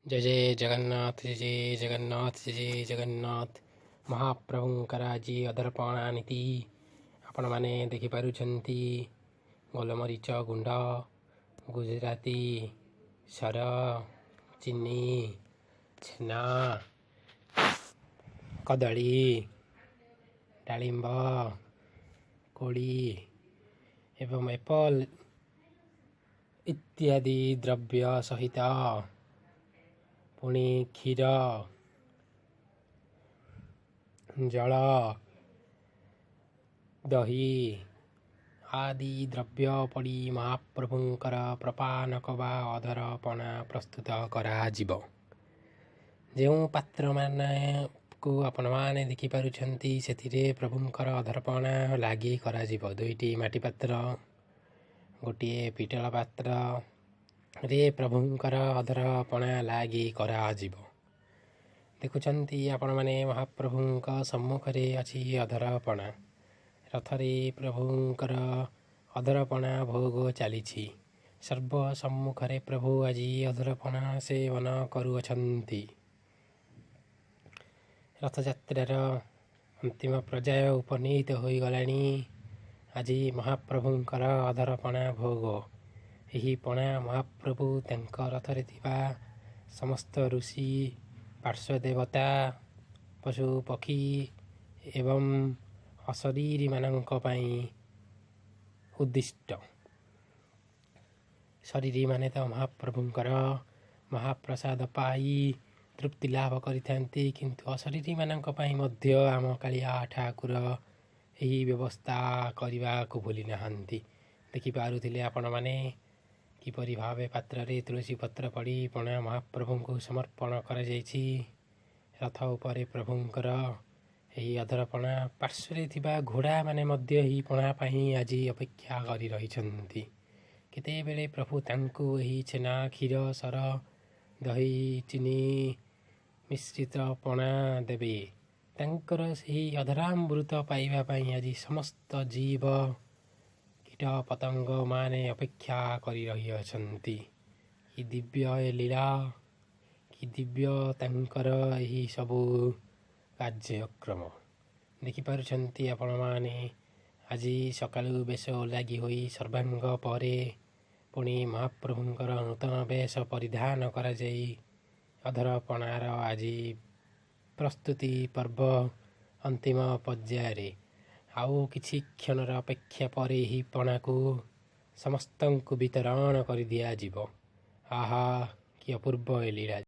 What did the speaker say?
ଜୟ ଜୟ ଜଗନ୍ନାଥ, ଜୟ ଜଗନ୍ନାଥ, ଜୟ ଜଗନ୍ନାଥ। ମହାପ୍ରଭୁଙ୍କର ଆଜି ଅଧରପଣା ନୀତି ଆପଣମାନେ ଦେଖିପାରୁଛନ୍ତି। ଗୋଲମରିଚ ଗୁଣ୍ଡ, ଗୁଜୁରାତି, ସର, ଚିନି, ଛେନା, କଦଳୀ, ଡାଳିମ୍ବ, କୋଳି ଏବଂ ଏପଲ୍ ଇତ୍ୟାଦି ଦ୍ରବ୍ୟ ସହିତ ପୁଣି କ୍ଷୀର, ଜଳ, ଦହି ଆଦି ଦ୍ରବ୍ୟ ପଡ଼ି ମହାପ୍ରଭୁଙ୍କର ପ୍ରପାନକ ବା ଅଧରପଣା ପ୍ରସ୍ତୁତ କରାଯିବ। ଯେଉଁ ପାତ୍ରମାନଙ୍କୁ ଆପଣମାନେ ଦେଖିପାରୁଛନ୍ତି, ସେଥିରେ ପ୍ରଭୁଙ୍କର ଅଧରପଣା ଲାଗି କରାଯିବ। ଦୁଇଟି ମାଟି ପାତ୍ର, ଗୋଟିଏ ପିତ୍ତଳ ପାତ୍ରରେ ପ୍ରଭୁଙ୍କର ଅଧରପଣା ଲାଗି କରାଯିବ। ଦେଖୁଛନ୍ତି ଆପଣମାନେ, ମହାପ୍ରଭୁଙ୍କ ସମ୍ମୁଖରେ ଅଛି ଅଧରପଣା। ରଥରେ ପ୍ରଭୁଙ୍କର ଅଧରପଣା ଭୋଗ ଚାଲିଛି। ସର୍ବ ସମ୍ମୁଖରେ ପ୍ରଭୁ ଆଜି ଅଧରପଣା ସେବନ କରୁଅଛନ୍ତି। ରଥଯାତ୍ରାର ଅନ୍ତିମ ପର୍ଯ୍ୟାୟ ଉପନୀତ ହୋଇଗଲାଣି। ଆଜି ମହାପ୍ରଭୁଙ୍କର ଅଧରପଣା ଭୋଗ। ଏହି ପଣା ମହାପ୍ରଭୁ ତାଙ୍କ ରଥରେ ଥିବା ସମସ୍ତ ଋଷି, ପାର୍ଶ୍ୱ ଦେବତା, ପଶୁ ପକ୍ଷୀ ଏବଂ ଅଶରୀରୀମାନଙ୍କ ପାଇଁ ଉଦ୍ଦିଷ୍ଟ। ଶରୀରୀମାନେ ତ ମହାପ୍ରଭୁଙ୍କର ମହାପ୍ରସାଦ ପାଇ ତୃପ୍ତି ଲାଭ କରିଥାନ୍ତି, କିନ୍ତୁ ଅଶରୀରୀମାନଙ୍କ ପାଇଁ ମଧ୍ୟ ଆମ କାଳିଆ ଠାକୁର ଏହି ବ୍ୟବସ୍ଥା କରିବାକୁ ଭୁଲି ନାହାନ୍ତି। ଦେଖିପାରୁଥିଲେ ଆପଣମାନେ କିପରି ଭାବେ ପାତ୍ରରେ ତୁଳସୀ ପତ୍ର ପଡ଼ି ପଣା ମହାପ୍ରଭୁଙ୍କୁ ସମର୍ପଣ କରାଯାଇଛି। ରଥ ଉପରେ ପ୍ରଭୁଙ୍କର ଏହି ଅଧରପଣା। ପାର୍ଶ୍ୱରେ ଥିବା ଘୋଡ଼ାମାନେ ମଧ୍ୟ ଏହି ପଣା ପାଇଁ ଆଜି ଅପେକ୍ଷା କରି ରହିଛନ୍ତି। କେତେବେଳେ ପ୍ରଭୁ ତାଙ୍କୁ ଏହି ଛେନା, କ୍ଷୀର, ସର, ଦହି, ଚିନି ମିଶ୍ରିତ ପଣା ଦେବେ, ତାଙ୍କର ସେହି ଅଧରାମୃତ ପାଇବା ପାଇଁ ଆଜି ସମସ୍ତ ଜୀବ, କୀଟ ପତଙ୍ଗ ମାନେ ଅପେକ୍ଷା କରି ରହିଅଛନ୍ତି। କି ଦିବ୍ୟ ଏ ଲୀଳା, କି ଦିବ୍ୟ ତାଙ୍କର ଏହି ସବୁ କାର୍ଯ୍ୟକ୍ରମ! ଦେଖିପାରୁଛନ୍ତି ଆପଣମାନେ, ଆଜି ସକାଳୁ ବେଶ ଲାଗି ହୋଇ ସର୍ବାଙ୍ଗ ପରେ ପୁଣି ମହାପ୍ରଭୁଙ୍କର ନୂତନ ବେଶ ପରିଧାନ କରାଯାଇ ଅଧରପଣାର ଆଜି ପ୍ରସ୍ତୁତି ପର୍ବ ଅନ୍ତିମ ପର୍ଯ୍ୟାୟରେ। ଆଉ କିଛି କ୍ଷଣର ଅପେକ୍ଷା ପରେ ଏହି ପଣାକୁ ସମସ୍ତଙ୍କୁ ବିତରଣ କରିଦିଆଯିବ। ଆହା, କି ଅପୂର୍ବ ଏ ଲୀଳା!